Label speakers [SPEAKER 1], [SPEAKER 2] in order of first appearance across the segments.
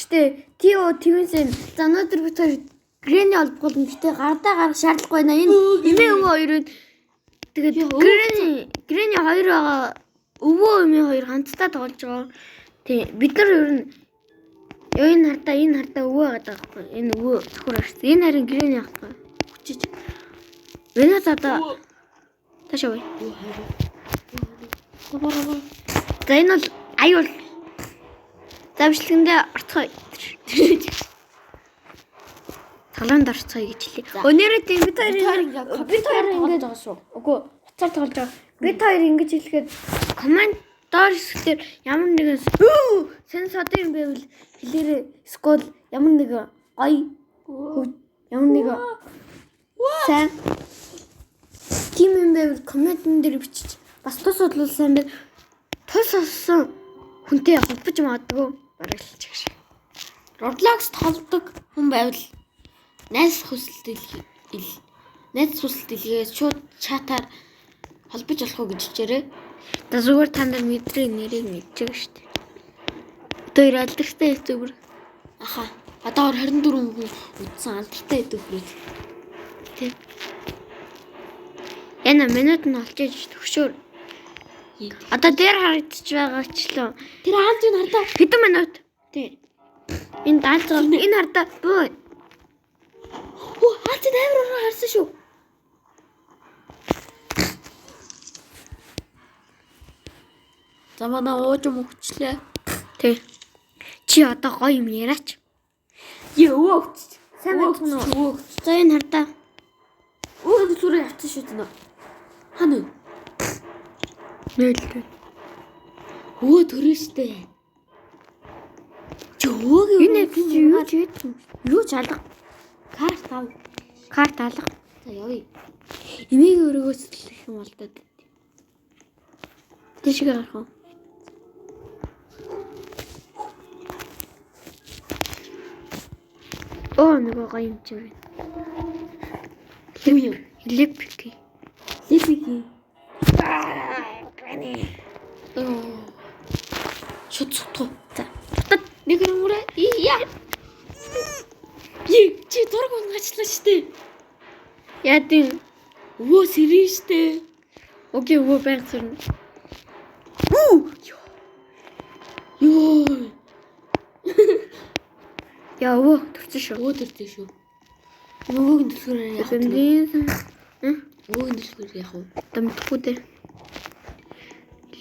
[SPEAKER 1] Гэтэ Тио Твинсэн за өнөөдөр бид хоёр Грэни олбоглоно. Гэтэ гардаа гарах шаардлагагүй байна. Энэ эмээ өвөө хоёрын тэгээд Грэни хоёр байгаа өвөө эмээ хоёр хамтдаа тоглож байгаа. Тий бид нар ер нь энэ хардаа өвөө байгаа байхгүй. Энэ өвөө зөвхөн арч. Энэ харин Грэни байхгүй. Хүчиж. Венес одоо таашаа бай. За энэ бол аюул. За бичлэгэндээ орцгоё. Таланд орцгоё гэж хэлье. Өнөөдөр тийм бид хоёр ингэж
[SPEAKER 2] байгаа шүү.
[SPEAKER 1] Үгүй уцаар тоглож байгаа. Бид хоёр ингэж хэлэхэд коммент доор хэсгээр ямар нэгэн сэн содын юм байвал хэлээрээ эсвэл ямар нэгэн гоё ямар нэгэн сайн тийм юм байвал комментэн дээр бичиж бас тус бодлол сайн байв. Тус олсон хүнтэй холбож магадгүй бараг л чиг шиг.
[SPEAKER 2] Roblox тоглодог хүн байвал найз хүсэлт найз хүсэлт илгээс шууд чатаар холбож болох уу гэж хичээрээ.
[SPEAKER 1] За зүгээр та нар мэдрээ нэрийг мэдчихэв шүү дээ. Одоо алдартай зүгээр.
[SPEAKER 2] Аха. Одоо 24 хүн үзсэн алдартай YouTuber-ийг.
[SPEAKER 1] Тий. Яна минут нь олчиж төгшөөр. Одоо дээр харагдчих байгаачлаа.
[SPEAKER 2] Тэр аалз нь хардаа.
[SPEAKER 1] Хэдэн минут? Тий. Энэ даалж байгаа. Энэ хардаа. Бөө.
[SPEAKER 2] Хөө аалз нь амар уран харсан шүү. За манай уужим өгчлээ.
[SPEAKER 1] Тий. Чи одоо гоё юм яриач.
[SPEAKER 2] Өвөө өгч.
[SPEAKER 1] Сайн байцгаана уу?
[SPEAKER 2] Өвөө өгч.
[SPEAKER 1] За энэ хардаа.
[SPEAKER 2] Өвөө зүрээ авчихсан шүү дээ. Хана.
[SPEAKER 1] Нээлттэй.
[SPEAKER 2] Өвөө төрөө штэ. Чи өвөөгийн
[SPEAKER 1] Энэ чи юу ч хийдэн. Юу ч алга.
[SPEAKER 2] Карт ав.
[SPEAKER 1] Карт алга.
[SPEAKER 2] За явъя. Эмээгийн өрөөгөөс л их юм болдод.
[SPEAKER 1] Тийшээ гарах уу? Оо нөгөө гоё юм чи байна.
[SPEAKER 2] Юу юм?
[SPEAKER 1] Лепки.
[SPEAKER 2] Лепики. Шууд цутгуу.
[SPEAKER 1] За. Бутад
[SPEAKER 2] Нэг юмраа. Ия. Чи зураг унгачлаа штэ.
[SPEAKER 1] Яа тийм.
[SPEAKER 2] Өвөө сэрэн штэ.
[SPEAKER 1] Окей өвөө байг сэрнэ.
[SPEAKER 2] Йоо.
[SPEAKER 1] Яа өвөө төрсөн шүү.
[SPEAKER 2] Өвөө төрсөн шүү. Өвөөгийн төлхөөр яах вэ? Өвөөгийн төлхөөр яах вэ?
[SPEAKER 1] Одоо мэдэхгүй дээ.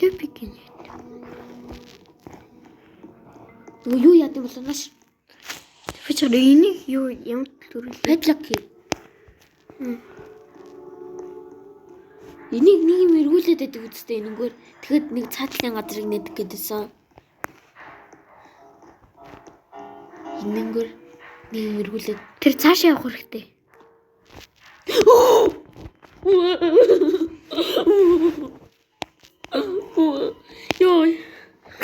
[SPEAKER 1] Лепики нэ.
[SPEAKER 2] Нөгөө юу яад юм бол нааш.
[SPEAKER 1] Би ч энийг юу ямар төрөл
[SPEAKER 2] Padlock хий. Энийг нэг юм эргүүлээд байдаг үстэй энэнгээр тэгэхэд нэг цаатлын газрыг нэдэг гэдээсэн. Энэнгээр нэг юм эргүүлээд
[SPEAKER 1] тэр цаашаа явах хэрэгтэй.
[SPEAKER 2] Йоо.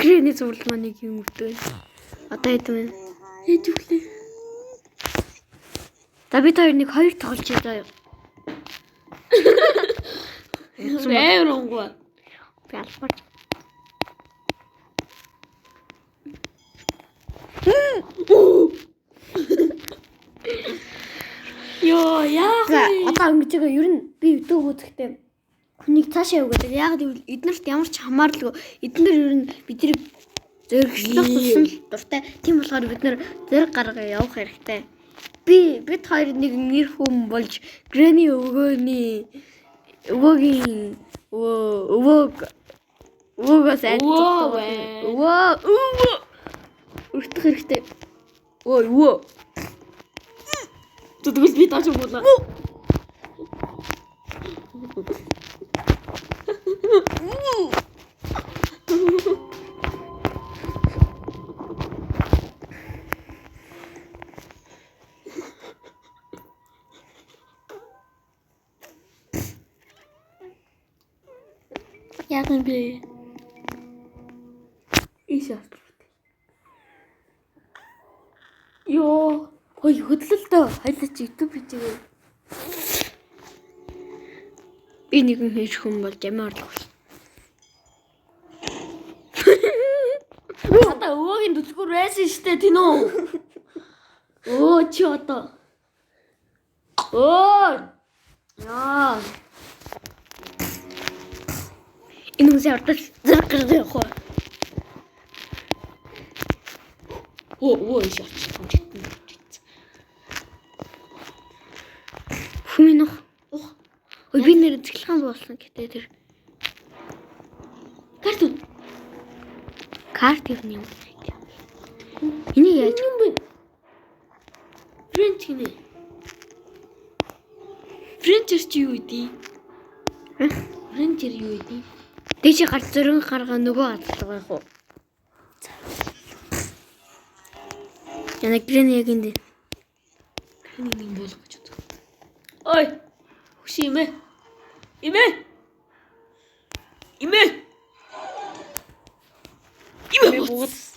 [SPEAKER 1] Крэний зурлал маань нэг юм өгдөг. Одоо хэд вэ?
[SPEAKER 2] Ээж өглөө.
[SPEAKER 1] За бид хоёр нэг хоёр тоглож заяа.
[SPEAKER 2] Амар унгуу.
[SPEAKER 1] Би албаар.
[SPEAKER 2] Йоо, яах
[SPEAKER 1] За
[SPEAKER 2] вэ?
[SPEAKER 1] одоо ингэж байгаа ер нь би YouTube үзэхдээ хүнийг цаашаа явуу гэдэг. Яг гэвэл эднэрт ямар ч хамааралгүй эднэр ер нь бидний зоригчлох тусам л дуртай. Тийм болохоор бид нэр зориг гаргаа явах хэрэгтэй. Бид хоёр нэг нэр хүм болж Грэни өвгөөний өвөөгийн өвөөг өвөөгөөс
[SPEAKER 2] Өвөө
[SPEAKER 1] айддаг. Өвөө өвөө өртөх хэрэгтэй. Өө өвөө.
[SPEAKER 2] Тэгвэл би доош буулаа. Яг юм бэ? Иш авч. Йоо, хой хөдлөлтөө хоёлаа чи YouTube хийжээ.
[SPEAKER 1] Би нэгэн хийж хүн болж амиа орлох.
[SPEAKER 2] Одоо өвөөгийн төлгөө Чи бүр байсан штэ тийм үү? Өө чи одоо. Өө. Яа.
[SPEAKER 1] Энэ хүмүүсийн ардаас зэрэг гардаг явах уу?
[SPEAKER 2] Өө иш очсон.
[SPEAKER 1] Хүмүүн нөх.
[SPEAKER 2] Ух.
[SPEAKER 1] Ой би нэр цэглэхэн болсон гэтээ тэр
[SPEAKER 2] Карт.
[SPEAKER 1] карт юм юм. Энийг яаж
[SPEAKER 2] юм бэ? Френч гинэ. Френчэр чи юу идэв? Френчэр юу идэв?
[SPEAKER 1] Дээшээ гарч зөрөн гаргаа нөгөө газар руу явах уу? Яна грэн яг энд.
[SPEAKER 2] Нэг нэг болох гэж бодсон. Ой. Хөши юм ээ. Имэ. Имэ. Имэ бууц.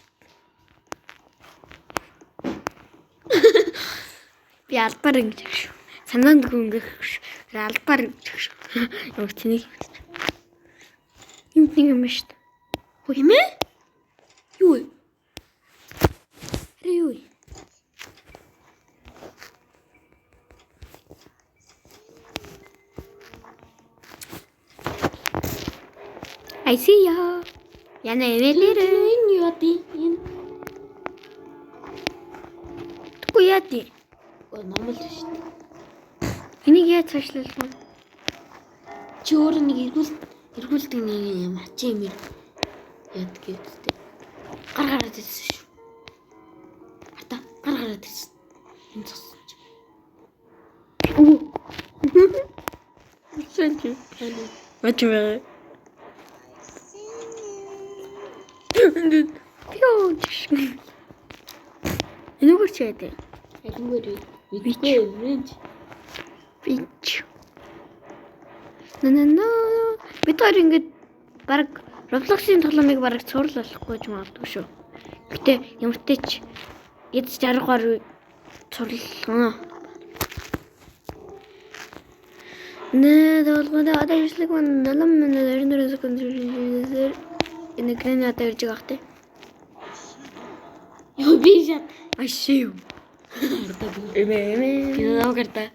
[SPEAKER 1] Би албаар ингэж шүү. Санаанд гүнгэх шүү. Албаар ингэж шүү. Ямар тэнийг. Юм нэг юм шүү дээ.
[SPEAKER 2] Имэ? Юу вэ?
[SPEAKER 1] Харин юу вэ? I see ya. Яна эмээлэр.
[SPEAKER 2] Энэ юу дий? Энэ
[SPEAKER 1] Тэгвэл яа дий?
[SPEAKER 2] Ой, ном л шүү дээ.
[SPEAKER 1] Энийг яаж цаашлуулах вэ?
[SPEAKER 2] Чи өөрөө нэг эргүүлдэг нэг юм ачин юм яадаг гэдэг. Гар гараад ирсэн шүү. Ата гар гараад ирсэн. Энэ цус чи.
[SPEAKER 1] Өө. Сэн чи. Мач мэ. Пио. Энэгээр чи яа дий?
[SPEAKER 2] Алингээр мэдгүй френч.
[SPEAKER 1] Бич. На. Бид хоёр ингээд баг Roblox-ийн тоглоомыг бараг цуврал болохгүй ч магадгүй шүү. Гэтэ ямар ч тач эд 60 гаруй цуврал. Нэ тоглоомд одоо ирслэг мань 7 минут 24 секунд энэ грэн одоо ирж байгаа хэ.
[SPEAKER 2] Йоо би шат.
[SPEAKER 1] Ашив. Эмэ эмэ.
[SPEAKER 2] Кино гарда.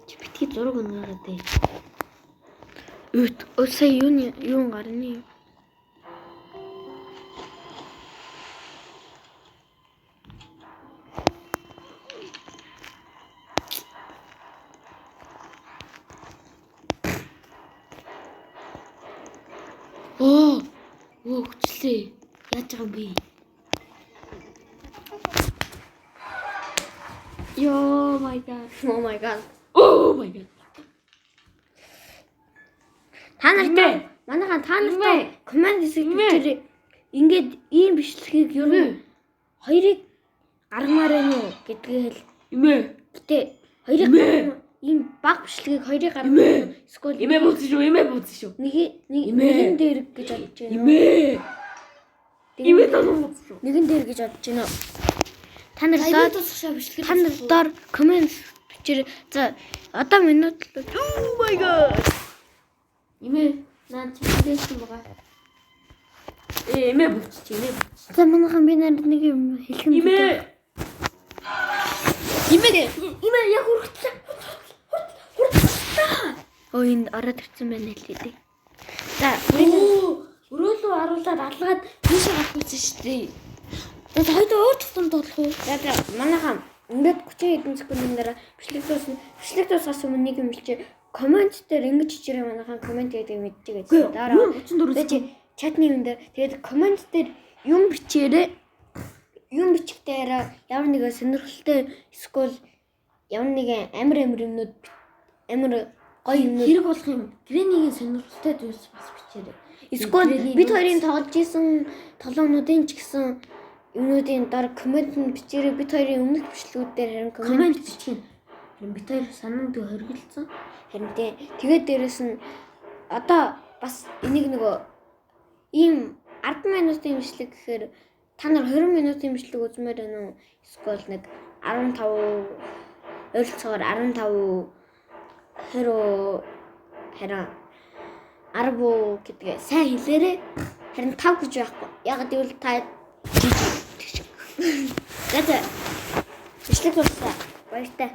[SPEAKER 2] Чи битгий зураг өнөрөөд ээ.
[SPEAKER 1] Үт сая юун юун гарны.
[SPEAKER 2] Оо. Өө хүчлээ. Яаж байгаа юм бэ? Йоо my god.
[SPEAKER 1] Oh my god.
[SPEAKER 2] Oh my god.
[SPEAKER 1] Та нартай манайхан та нартай коммент хэсэгт бичээрэй. Ингээд ийм бичлэгийг ер нь хоёрыг гаргамаар байна уу гэдгийг хэл.
[SPEAKER 2] Имэ.
[SPEAKER 1] Гэтэ хоёрыг ийм баг бичлэгийг хоёрыг гаргамаар байна уу? Эсвэл
[SPEAKER 2] Имэ буцсан шүү. Имэ буцсан шүү.
[SPEAKER 1] нэг нэгэн дээр гэж бодож байна уу?
[SPEAKER 2] Имэ. Имэ тань буцсан шүү.
[SPEAKER 1] Нэгэн дээр гэж бодож байна уу? Та нар доор та нар доор коммент бичээрэй. За одоо минут л Oh my god.
[SPEAKER 2] Имэ наа чи хэлсэн байгаа. Э имэ буцчих имэ буцчих.
[SPEAKER 1] За манайхан би нарт нэг юм хэлэх юм.
[SPEAKER 2] Имэ. Имэ имэ яг хүрхтлээ.
[SPEAKER 1] Өө энд ороод ирсэн байна л дээ. За
[SPEAKER 2] Өрөөлөө аруулаад алгаад тийшээ гарах гэсэн шүү дээ. За хоёул өөр тусам тоглох уу?
[SPEAKER 1] За за манайхан ингээд 30 хэдэн секундын дараа бичлэг дуусна. Бичлэг дуусахаас өмнө нэг юм хэлчихье. Коммент дээр ингэж хичээрээ манайхан коммент гэдэг мэдчихье гэсэн. Дараа
[SPEAKER 2] 34
[SPEAKER 1] чи чатны юм дээр тэгээд коммент дээр юм бичээрэй. Юм бичгтээр ямар нэгэн сонирхолтой эсвэл ямар нэгэн амар амар юмнууд амар гоё юмнууд
[SPEAKER 2] хэрэг болох юм. Грэнигийн сонирхолтой зүйлс бас бичээрэй.
[SPEAKER 1] Эсвэл бид хоёрын тоглож исэн тоглоомнуудын ч гэсэн юмнуудын дор коммент нь бичээрэй. Бид хоёрын өмнөх бичлэгүүд дээр харин
[SPEAKER 2] коммент бичих юм. Харин бид хоёр санаанд хоригдсон.
[SPEAKER 1] Харин тийм. Тэгээд дээрэс нь одоо бас энийг нөгөө ийм 10 минутын бичлэг гэхээр та нар 20 минутын бичлэг үзмээр байна уу? Эсвэл нэг 15 ойролцоогоор 15 20 Харин 10 буу гэдгээ сайн хэлээрэй. Харин 5 гэж байхгүй. Яг гэвэл та жижиг. За за. Бичлэг дууссан. Баяртай.